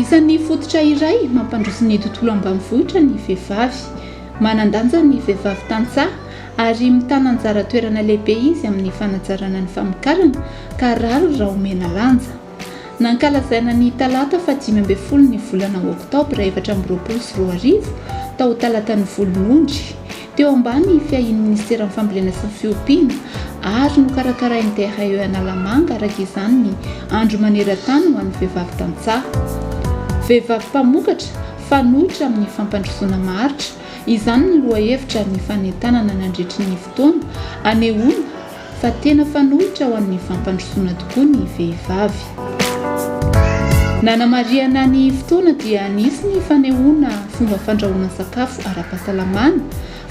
Anisan'ny fototra iray mampandroso ny tontolo ambanivohitra ny vehivavy. Manan-danja ny vehivavy tantsaha ary mitana anjara toerana lehibe izy amin'ny fanatsarana ny famokarana ka rariny raha omena lanja. Nankalazaina ny talata faha 15 ny volana oktobra 2024 tao Talatan'ny Volonondry, teo ambany fiahian'ny Minisiteran'ny Fambolena sy ny Fiompiana ary nokarakarain'ny DRAE Analamanga araka izany ny Andro maneran-tany ho an'ny vehivavy tantsaha. Vehivavy mpamokatra, fanoitra amin'ny fampandrosoana maharitra, izany ny lohahevitra nifanentanana nandritry ny fotoana, anehoana fa tena fanoitra ho an'ny fampandrosoana tokoa ny vehivavy. Nanamarihana ny fotoana dia nisy ny fanehoana fomba fandrahoana sakafo ara-pahasalamana,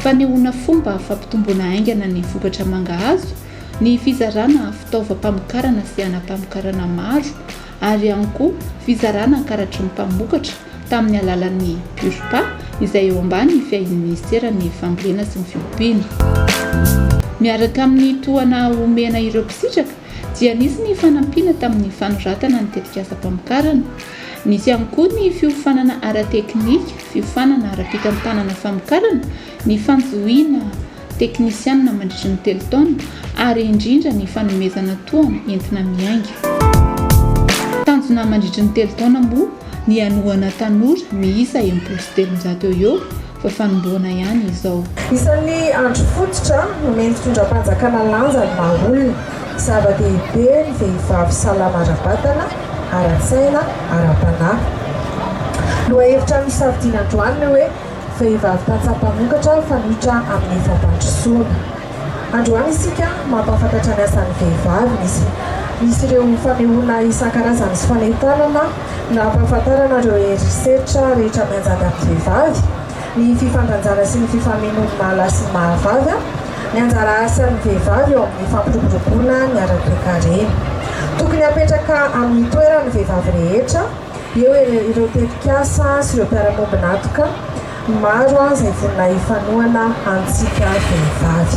fanehoana fomba fampitomboana haingana ny vokatra mangahazo, ny fizarana fitaovam-pamokarana sy anam-pamokarana maro ary ihany koa fizarana karatry ny mpamokatra tamin'ny alalan'ny PURPA izay eo ambany fiahian'ny minisiteran'ny Fambolena sy ny Fiompiana. Miaraka amin'ny tohana omena ireo mpisitraka dia nisy ny fanampiana tamin'ny fanoratana ny tetikasam-pamokarana. Nisy ihany koa ny fiofanana ara-teknika, fiofanana ara-pitantanana famokarana, ny fanjohiana teknisianina mandritry ny telo taona ary indrindra ny fanomezana tohana entina miainga. Tanjona mandritry ny telo taona moa ny hanohana tanora miisa 360 eo eo fa fanombohana ihany izao. Isan'ny andry fototra nomen'ny fitondram-panjakana lanja ny maha olona. Zava-dehibe ny vehivavy salama ara-batana, ara-tsaina, ara-panahy. Lohahevitra nosafidiana androany ny hoe Vehivavy tantsaha mpamokatra fanoitra amin'ny fampandrosoana. Androany isika mampahafantatra ny asan'ny vehivavy. Nisy nisy ireo fanehoana isan-karazany sy fanentanana nampahafantarana ireo herisetra rehetra mianjady amin'ny vehivavy, ny fifandranjana sy ny fifamenoan'ny maha lahy sy ny maha vavy, ny anjara asan'ny vehivavy eo amin'ny fampiroboroboana ny ara-toekarena. Tokony hapetraka amin'ny toerany ny vehivavy rehetra. Eo ireo tetikasa sy ireo mpiara-miombon'antoka maro izay vonona hifanohana antsika vehivavy.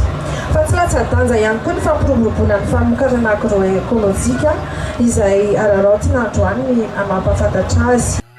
Fa tsy latsa-danja ihany koa ny fampiroboroboana ny famokarana agroekolojika izay araraotina androany ny mampahafantatra azy.